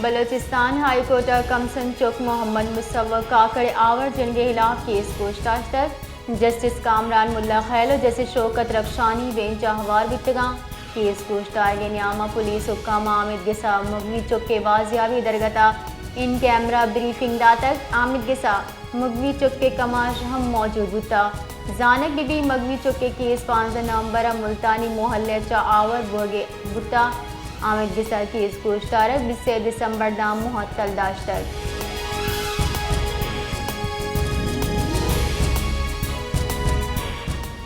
Balochistan high court ء کمسن چک محمد مصور کاکڑ ء آور جنگ ء ہلاپ کیس گوش داشتگ۔ جسٹس کامران ملا خیل و جسٹس شوکت رخشانی بینچ ء ہوار بیتگاں۔ کیس گوش دارگ ء نیام ء پولیس حکام ء آمید گس ء مغوی چک ء بازیابی درگت ء ان کیمرہ بریفنگ داتگ۔ آمید گس ء مغوی چک ء کماش ہم موجود بوتگ۔ زانگ بہ بیت مغوی چک ء کیس پانزدہ نومبر ء ملتانی محلہ ء چہ آور بوگ ء بوتگ۔ آمید گس ء کیس گوشدارگ بیست ء دسمبر داں مہتل داشتگ۔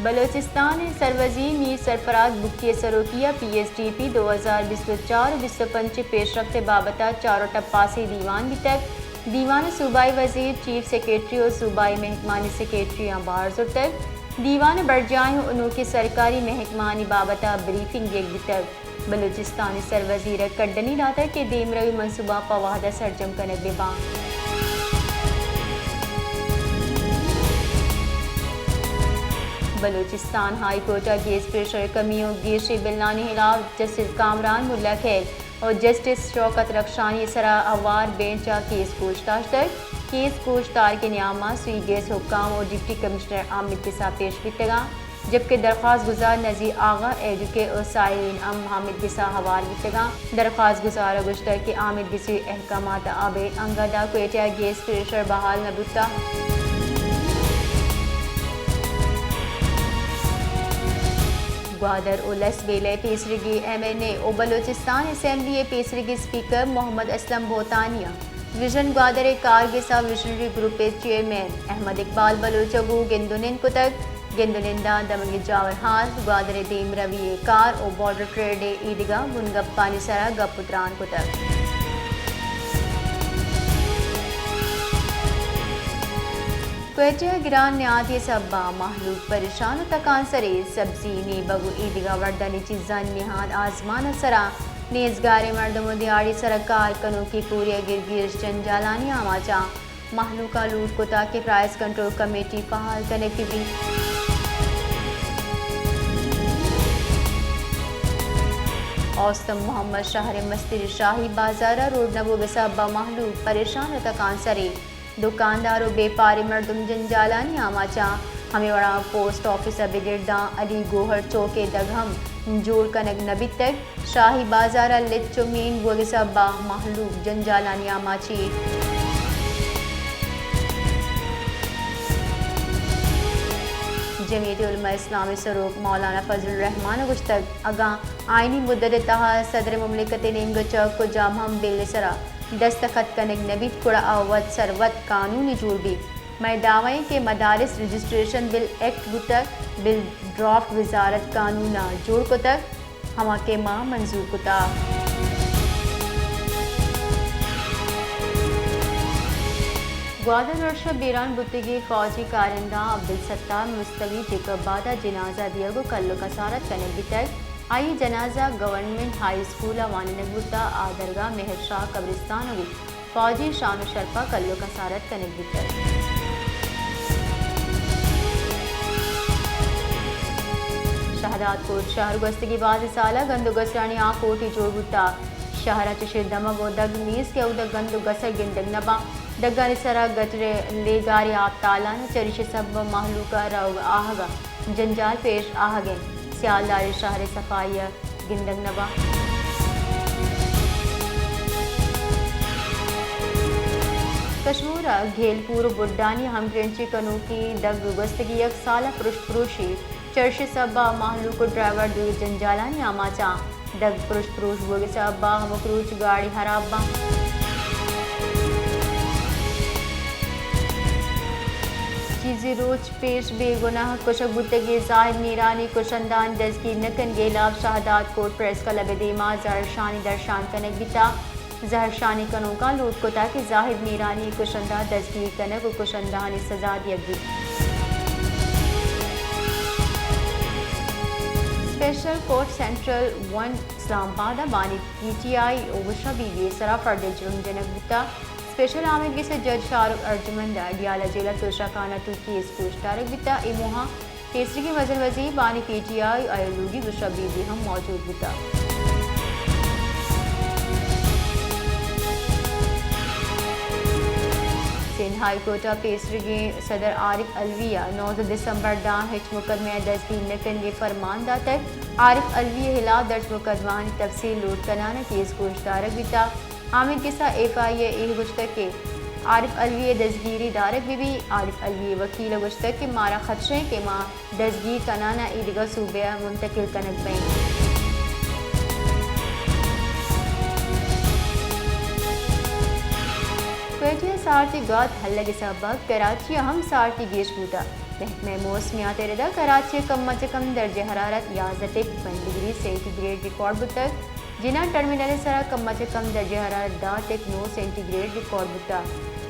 بلوچستان ء سروزیر میر سرفراز بگٹی ء سروکی ء پی ایس ڈی پی دو ہزار بیست ء چار ء بیست ء پنچ ء پیشرفت ء بابت ء چار ء ٹپاسی دیوان بیتگ۔ دیوان ء صوبائی وزیر، چیف سیکرٹری و صوبائی محکمانی سیکرٹریاں بہر زرتگ۔ دیوان ء برجاہیں و نوکیں سرکاری محکمانی بابت ء بریفنگ دیگ بیتگ۔ بلوچستان ء سروزیر ء کڈنی داتگ کہ دیمروی منصوباں پہ وہد ء سرجم کنگ بہ باں۔ بلوچستان ہائی کورٹ ء گیس پریشر کمی و گیشیں بلانی ہلاپ جسٹس کامران ملا خیل و جسٹس شوکت رخشانی ء سرا ہوار بینچ ء کیس گوش داشتگ۔ کیس گوش دارگ ء نیام ء سوئی گیس حکام و ڈپٹی کمشنر آمید گس ء پیش بیتگاں، جبکہ درخواست گزار نذیر آغا، ایڈوکے و سائلین ہم آمید گس ء ہوار بیتگاں۔ درخواست گزار ء گوشتگ کہ آمید گسی احکامات ء ابید انگت ء کوئٹہ ء گیس پریشر بحال نہ بوتگ۔ گوادر و لس بیلہ ء پیسریگیں ایم این اے و بلوچستان اسمبلی ء پیسریگیں اسپیکر محمد اسلم بھوتانی ء ویژن گوادر ء کارگس ء ویژنری گروپ ء چیئرمین احمد اقبال بلوچ ء گوں گند و نند کتگ۔ گند و نند ء دمگی جاور ہال، گوادر ء دیمروی ء کار و بارڈر ٹریڈ ء ایدگہ بنگپانی سرا گپ و تران کتگ۔ کوئٹہ ء گران نیادی ء سبب ء مہلوک پریشان و تکانسرے، سبزی، نیبگ و ایدگہ وردانی چیزانی نہاد آزمان ء سرا نیزگاریں مردم و دیہاڑی سرا کار کنوکیں پوریاگرد گیش جنجالانی آماچاں۔ مہلوک ء لوٹ کتگ کہ پرائس کنٹرول کمیٹی فعال کنگ بہ بیت۔ اوستم محمد شہر ء مستری شاہی بازار ء روڈ نہ بوگ ء سبب ء مہلوک پریشان و تکانسرے۔ دکاندار و بیپاری مردم جنجالانی آماچاں۔ ہمے وڑا پوسٹ آفس ء بگر داں علی گوہر چوک ء دگ ہم جوڑ کنگ نہ بیتگ۔ شاہی بازار ء لچ و مین بوگ ء سبب ء مہلوک جنجالانی آماچ ایں۔ جمعیت علماء اسلام ء سروک مولانا فضل الرحمان ء گوشتگ، اگاں آئینی مدت ء تہا صدر مملکت ء نیمگ ء چہ کجام ہم بل ء سرا دستخط کنگ نہ بیت، گڑا آ وت سر وت قانونے جوڑ بیت۔ مئے دعوی انت کہ مدارس رجسٹریشن بل ایکٹ بوتگ، بل ڈرافٹ وزارت قانون ء جوڑ کتگ، ہما کہ ما منظور کتگ۔ گوادر ارش ء بیران بوتگیں فوجی کارندہ عبدالستار مستوی جیکب آباد ء جنازہ دیگ و کل و کسارت کنگ بیتگ۔ آئی ء جنازہ گورنمنٹ ہائی اسکول ء وانینگ بوتگ، آ درگہ مہر شاہ قبرستان ء بوت۔ فوجی شان و شرپ ء کل و کسارت کنگ بیتگ۔ شہداد کوٹ شہر گوستگی بازیں سال ء گند و گسرانی آ کوٹی جوڑ بوتگ۔ شہر ء چشیں دمگ و دگ نیست کہ اودا گند و گسر گندگ نہ باں۔ دگانی سرا گٹر ء لیگاریں آپ تالان ء چریشی سبب ء مہلوک ء روگ ء آہگ ء جنجال پیش آہگ انت۔ سیالدار ء شہر ء صفائی ء گندگ نہ باں۔ کشمور ء گھیلپور و بڈانی ہمگرنچی کنوکیں دگ گوستگی یک سال ء پرشت پروشی چرشی سبب ء مہلوک و ڈرائیور دوئیں جنجالانی آماچاں۔ دگ پرشت پروش بوگ ء سبب ء ہمک روچ گاڑی ہراب باں۔ چیزے روچ پیش بے گناہ کشگ بوتگیں زاہد میرانی کشندہانی دزگیر نہ کنگے ہلاپ شہداد کوٹ پریس کلب ء دیما زہرشانی درشان کنگ بیتگ۔ زہرشانی کنوکاں لوٹ کتگ کہ زاہد میرانی کشندہ دزگیر کنگ و کشندہانی سزا دیگ بیت۔ اسپیشل کورٹ سینٹرل ون اسلام آباد ء بانی پی ٹی آئی و گشہ بی بی ء سرا فرد ء جرم جنگ بوتگ۔ اسپیشل آمید گس ء جج شاہ رخ ارجمند ء اڈیالہ جیل ء توشاخانہ توکی کیس گوشدارگ بیتگ۔ اے موہاں پیسریگیں مزن وزیر بانی پی ٹی آئی آیلوگی گشہ بی بی ہم موجود بوتگ۔ ہائی کورٹ ء پیسریگیں صدر عارف علوی ء نوزدہ دسمبر ء داں ہچ مقدمہ ء دزگیر نہ کنگ ء فرمان داتگ۔ عارف علوی ء ہلاپ درج مقدمہانی تفصیل لوٹ کنان ء کیس گوش دارگ بیتگ۔ آمید گس ء ایف آئی اے ء گوشتگ کہ عارف علوی ء دزگیری دارگ بہ بیت۔ عارف علوی ء وکیل ء گوشتگ کہ مارا خدشہ انت کہ ما دزگیر کنان ء ایدگہ صوبہ ء منتقل کنگ بہ انت۔ کوئٹہ ء سارتی گوات ہلگ ء سبب ء کراچی ء ہم سارتی گیش بوتگ۔ محکمہ موسمیات ء ردا کراچی ء کم ء چہ کم درجہ حرارت یازدہ ٹک پنچ ڈگری سینٹی گریڈ ریکارڈ بوتگ۔ جناح ٹرمینل ء سرا کم ء چہ کم درجہ حرارت دہ ٹک نو سینٹی گریڈ ریکارڈ بوتگ۔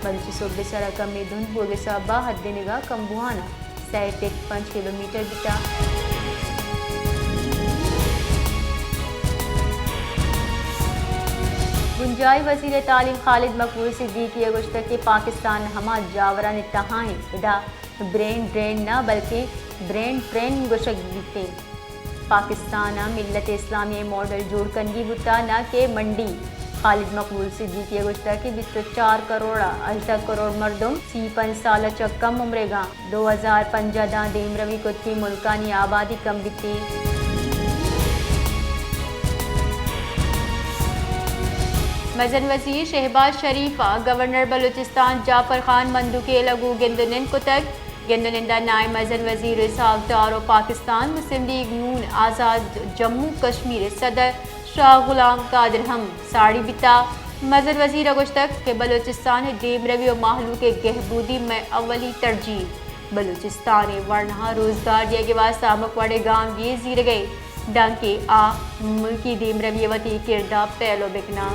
مروچی سہب ء سرا کمیں دھند بوگ ء سبب ء حد نگاہ کمبوہان ء سئے ٹک پنچ کلومیٹر بیتگ۔ بنجاہی وزیر تعلیم خالد مقبول صدیقی ء گوشتگ کہ پاکستان ہما جاورانی تہا انت ادا برین ڈرین نہ بلکیں برین ٹرین گوشگ بیتیں۔ پاکستان ء ملت اسلامی ء ماڈل جوڑ کنگی بوتگ نہ کہ منڈی۔ خالد مقبول صدیقی ء گوشتگ کہ بیست ء چار کروڑ ء ہژدہ کروڑ مردم سی پنچ سال ء چہ کم عمریگاں دو ہزار پنجاہ داں دیمروی کتگیں ملکانی آبادی کم بیتیں۔ مزن وزیر شہباز شریف ء گورنر بلوچستان جعفر خان مندوکیل ء گوں گند ء نند کتگ۔ گند ء نند ء نائب مزن وزیر اسحاق ڈار ء پاکستان مسلم لیگ نون آزاد جموں کشمیر ء صدر شاہ غلام قادر ہم ساڑی بیتگ۔ مزن وزیر ء گوشتگ کہ بلوچستان ء دیمروی ء مہلوک ء گہبودی مئے اولی ترجیح۔ بلوچستان ء ورناہاں روزگار دیگ ء واستہ ہمک وڑیں گامگیج زیرگ ء انت دانکہ آ ملکی دیمروی ء وتی کرد ء پیلو بہ کناں۔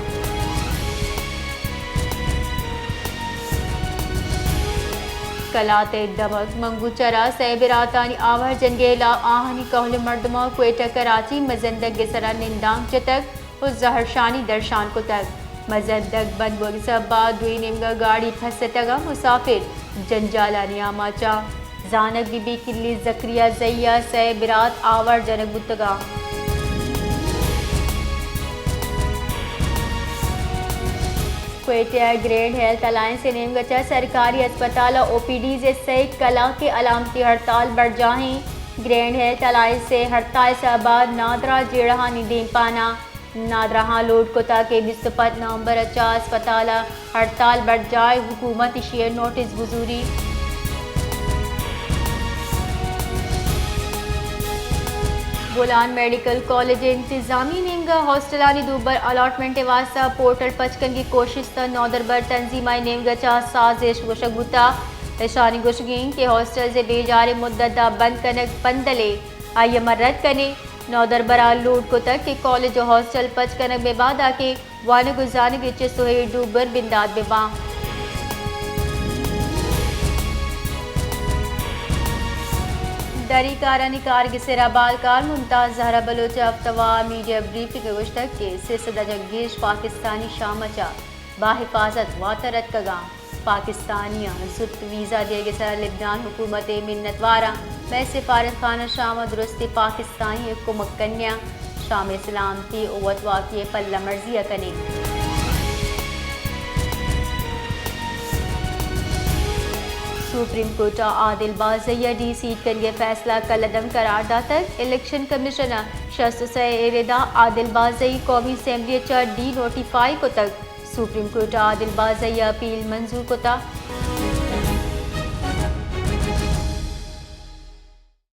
کلات ء دمگ منگوچر ء سئے براتانی آوار جنگ ء ہلاپ آہانی کہول ء مردماں کوئٹہ کراچی مزندگ ء سرا نندانک جتگ۔ ء زہرشانی درشان کتگ۔ مزندگ بند بوگ ء سبب ء دوئیں نیمگ ء گاڑی پھستگ ء مسافر جنجالانی آماچ ء۔ زانگ بہ بیت کلی زکریا زئی ء سئے برات آوار جنگ بوتگ ء۔ کوئٹہ ء گرینڈ ہیلتھ الائنس ء نیمگ ء چہ سرکاری ہسپتال ء او پی ڈیز ء سئے کلاک ء علامتی ہڑتال برجاہ انت۔ گرینڈ ہیلتھ الائنس ء ہڑتال ء سبب ء نادراہ جیڑہانی دیمپان ء نادراہاں لوٹ کتگ کہ بیست ء پنچ نومبر ء چہ ہسپتال ء ہڑتال برجاہ، حکومت ایشی ء نوٹس بزوری۔ بولان میڈیکل کالج ء انتظامی نیمگ ء ہاسٹلانی دوبر الاٹمنٹ ء واستہ پورٹل پچ کنگی کوشست ء نودربر تنظیمانی نیمگ ء چہ سازش گوشگ بوتگ۔ اشانی گوشگ انت کہ ہاسٹلز ء بیجاریں مدت ء بند کنگ پندلے، آئی ء ما رد کنیں۔ نودربر ء لوٹ کتگ کہ کالج ء ہاسٹل پچ کنگ بہ بات ء کہ وانگ ء زانگ ء چست ء ہیل ڈوبر بندات بہ باں۔ دری کارانی کارگس ء را بالکار ممتاز زہرا بلوچ ء ہفتہ وار میڈیا بریفنگ ء گوشتگ کہ سے سد ء چہ گیش پاکستانی شام ء چہ باحفاظت واتر اتکگ آں۔ پاکستانیاں زوت ویزا دیگ ء سرا لبنان حکومت ء منت وار آں۔ مئے سفارتخانہ شام ء درستیں پاکستانی ء کمک کنیاں۔ شام ء سلامتی ء وتواکی ء پلہ مرزی ء کنیں۔ سپریم کورٹ ء عادل بازئی ء ڈی سیٹ کنگ ء فیصلہ کلعدم قرار داتگ۔ الیکشن کمیشن ء شست ء سئے ء ردا عادل بازئی قومی اسمبلی ء چہ ڈی نوٹیفائی کتگ۔ سپریم کورٹ ء عادل بازئی ء اپیل منظور کتگ۔